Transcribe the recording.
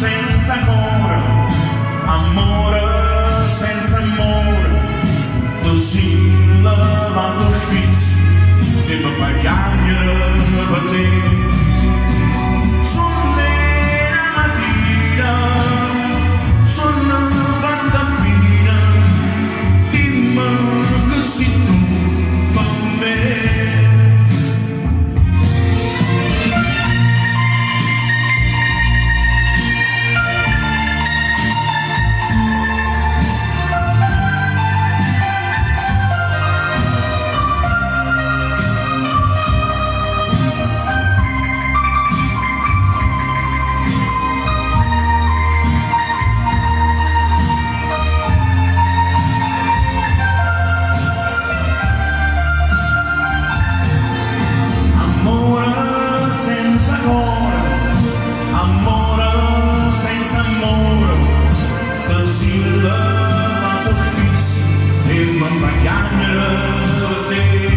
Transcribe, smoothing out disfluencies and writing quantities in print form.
Senza core, ammore senza ammore, te si levato 'o sfizio e me fa chiagnere pe' te. Sonne 'na matina, sonne fatte a vino, dimme che si tu pe' me. Ammore senza core, ammore senza ammore, te si levato 'o sfizio e me fa chiagnere pe' te.